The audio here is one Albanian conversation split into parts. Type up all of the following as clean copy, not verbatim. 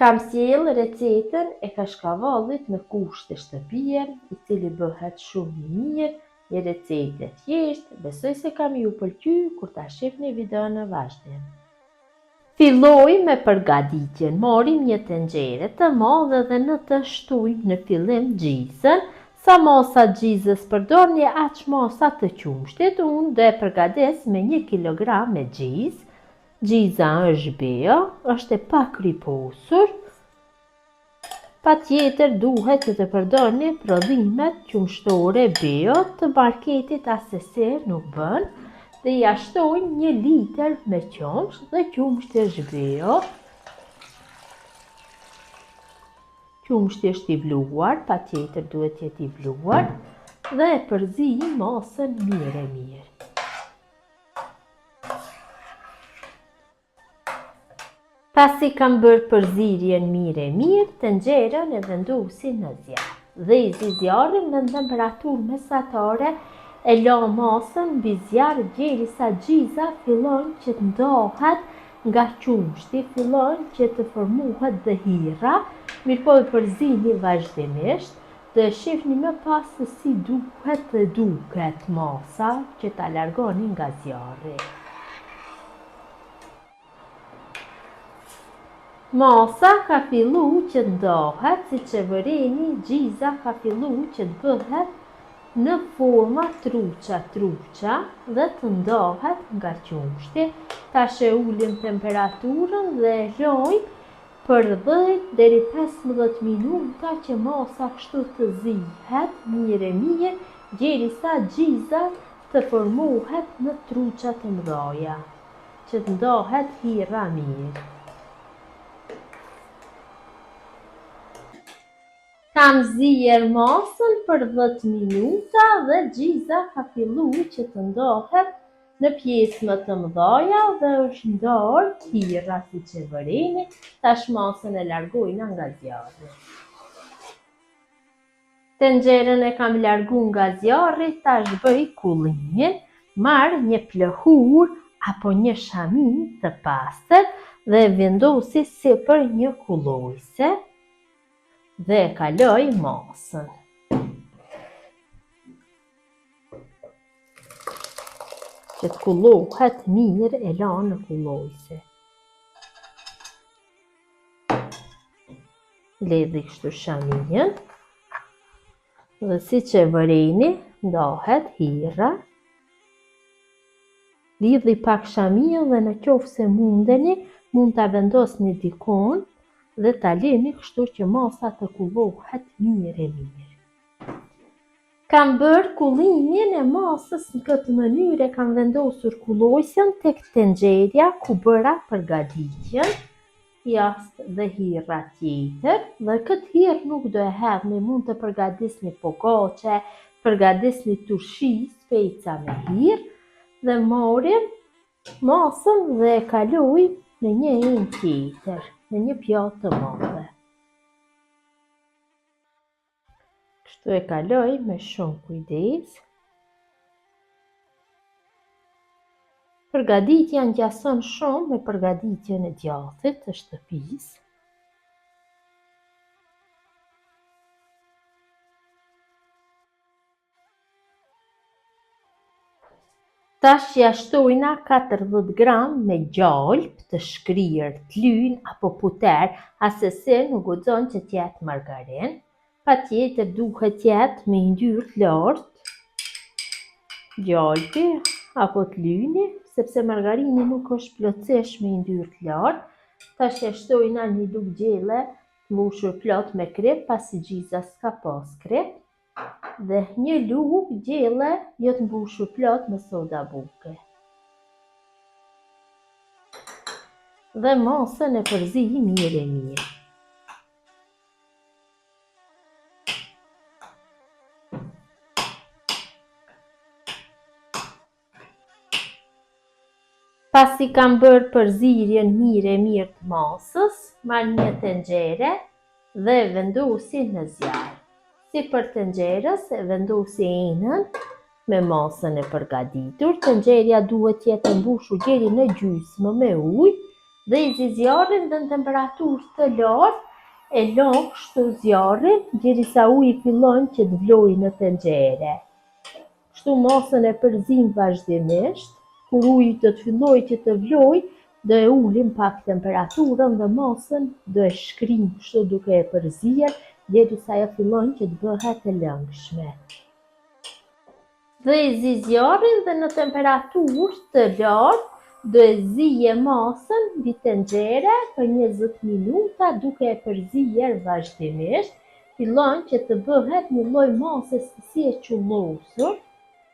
Kam sjellë recetën e kashkavallit me kushte shtëpie, i cili bëhet shumë i mirë, një recetë e thjeshtë, besoj se ka me ju pëlqy kur ta shihni videon në vazhdim. Fillojmë me përgatitjen, marrim një tenxhere të madhe dhe në të shtojmë në fillim gjizën, sa masa gjizës përdorni aq masa të qumështit, unë do e përgatis me një kilogram me gjizë, Gjiza është bio, është e pakriposur. Patjetër duhet që të përdorni prodhimet qumështore bio të marketit asesi nuk bën dhe ia shtojmë një litër me qumësht dhe qumështi është bio. Qumështi është i vluar, patjetër duhet jetë i vluar dhe e përzijmë masën mirë e mirë. Pasi kam bërë përzierjen mirë e mirë, tenxheren e vendosi në zjarr. Dhezi zjarrin në temperaturë mesatare e la masën mbi zjarr derisa gjiza fillon që të ndahet nga qumështi, fillon që të formohet dhe hirra, mirëpo e përzini vazhdimisht, Do e shihni më pas se si duhet të duket masa që ta largoni nga zjarri. Masa ka fillu që të ndahet, siç e vëreni, gjiza ka fillu që të bëhet në forma truça truça dhe të ndahet nga qumështi. Tash e ulim temperaturën dhe e lojmë Për 10 deri 15 minuta që masa kështu të zihet mirë e mirë gjerisa gjiza të formohet në truça të mëdhaja, që të ndahet hirra mirë. Kam zier masën për 10 minuta dhe gjiza ka fillu që të ndahet në pjesë më të mëdhaja dhe është ndarë hirra siç e vëreni, tash masën e largojna nga zjarri. Tenxheren e kam largu nga zjarri, tash bëj kullimin, marr një plëhur apo një shami të pastër dhe vendosi sipër një kullojse dhe e kaloj masën. Që të kullohet mirë e la në kullojse. Lidhi kështu shamijën. Dhe siç e vëreni, ndahet hirra. Lidhi pak shamijën dhe në qoftë se mundeni, mund ta vendosni dikun dhe ta lini kështu që masa të kullohet mirë e mirë. Kam bërë kullimin e masës në këtë mënyrë e kam vendosur kullojsen tek tenxherja ku bëra përgatitjen, jast dhe hirra tjetër dhe këtë hirrë nuk do e hedhni, mund të përgatisni pogaçe, përgatisni turshi, speca me hirrë dhe marrim masën dhe e kaloj në një enë tjetër, në një pjatë të madhe. Kështu e kaloj me shumë kujdes. Përgatitja ngjason shumë me përgatitjen e djathit të shtëpisë. Tash ja shtojna 40 gram me gjalp të shkrirë, t'lyn apo puter, asesi nuk guxon që t'jetë margarin. Patjetër duhet t'jetë me yndyrë të lartë, gjalpi apo të lyni, sepse margarini nuk është plotësisht me yndyrë të lartë. Tash ja shtojna një lugë gjelle të mbushur plot me kripë, pasi gjiza s'ka pas kripë. Dhe një lugë gjelle jo të mbushur plot me soda buke. Dhe masën e përzij mirë e mirë. Pasi kam bërë përzierjen mirë e mirë të masës, marr një tenxhere dhe e vendosi në zjarr. Sipër tenxheres e vendosi enën me masën e përgatitur. Tenxherja duhet të jetë e mbushur deri në gjysmë me ujë. Dhezi zjarrin dhe në temperaturë të lartë e lo kështu zjarrin derisa uji fillon që të vlojë në tenxhere. Kështu masën e përzijmë vazhdimisht, kur uji do të fillojë që të vlojë, do e ulim pak temperaturën dhe masën do e shkrijmë kështu duke e përzier derisa ajo fillon që të bëhet e lëngshme. Dhezi zjarrin dhe në temperaturë të lartë do e zije masën mbi tenxhere për 20 minuta duke e përzier vazhdimisht, fillon që të bëhet një lloj mase si e qullosur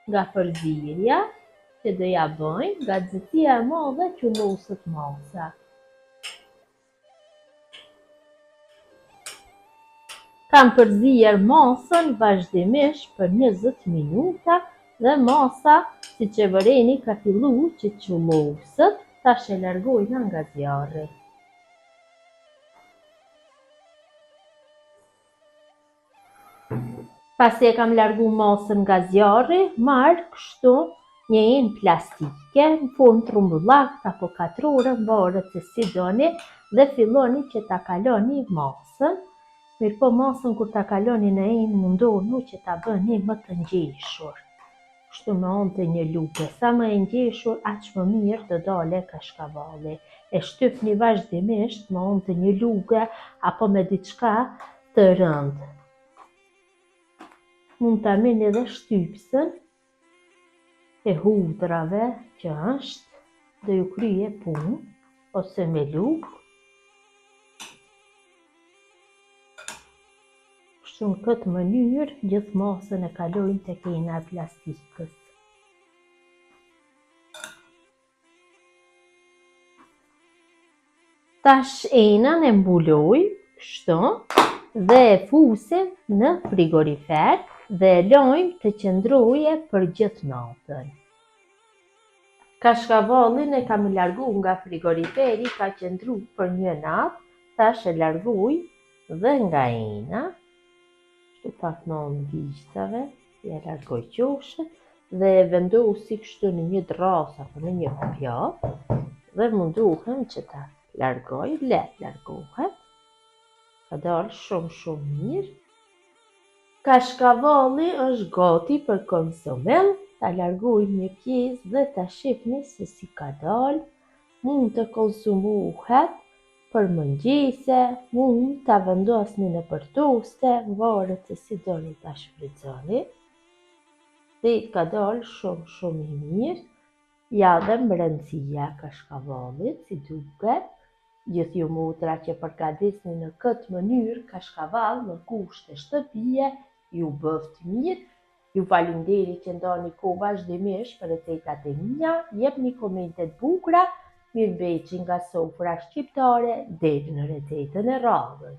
nga përzierja që do ja bëjmë, nga nxehtësia e madhe qulloset masa. Kam përzier masën vazhdimisht për 20 minuta dhe masa, siç e vëreni, ka fillu që qulloset, tash e largojna nga zjarri. Pasi e kam largu masën nga zjarri, marr kështu një enë plastike në formë të rrumbullaktë apo katrore, varet se si doni dhe filloni që ta kaloni masën. Mirëpo masën kur ta kaloni në enë mundohuni që ta bëni më të ngjeshur. Kështu me anë të një luge, sa më e ngjeshur aq më mirë do dale kashkavalli. E shtypni vazhdimisht me anë të një luge apo me diçka të rëndë. Mund ta merrni edhe shtypsën e hudhrave që është, do ju kryje punë ose me lugë. Kështu në këtë mënyrë gjithë masën e kalojmë tek ena e plastikës. Tash enën e mbuloj kështu dhe e fusim në frigorifer dhe e lojmë të qëndroje për gjithë natën. Kashkavallin e kam largu nga frigoriferi, ka qëndru për një natë, tash e largoj Dhe nga ena, kështu pak me anë gishtave, ja largoj qoshet, dhe e vendosi kështu në një dërrasë apo në një pjatë, dhe mundohem që ta largoj, lehtë largohet, ka dalë shumë shumë mirë. Kashkavalli është gati për konsumim, ta largoj një pjesë dhe ta shihni se si ka dalë, mund të konsumohet Për mëngjese, mund ta vendosni nëpër toste, varet se si doni ta shfrytëzoni. Dhe ka dalë shumë shumë i mirë. Ja dhe mbrendësia e kashkavallit, si duket. Gjithë ju motra që përgatisni në këtë mënyrë kashkavall në kushte shtëpie, ju bëftë mirë. Ju faleminderit që ndani kohë vazhdimisht për recetat e mia, jepni komente të bukura, mirëmbetshi nga sofra shqiptare deri në recetën e radhës.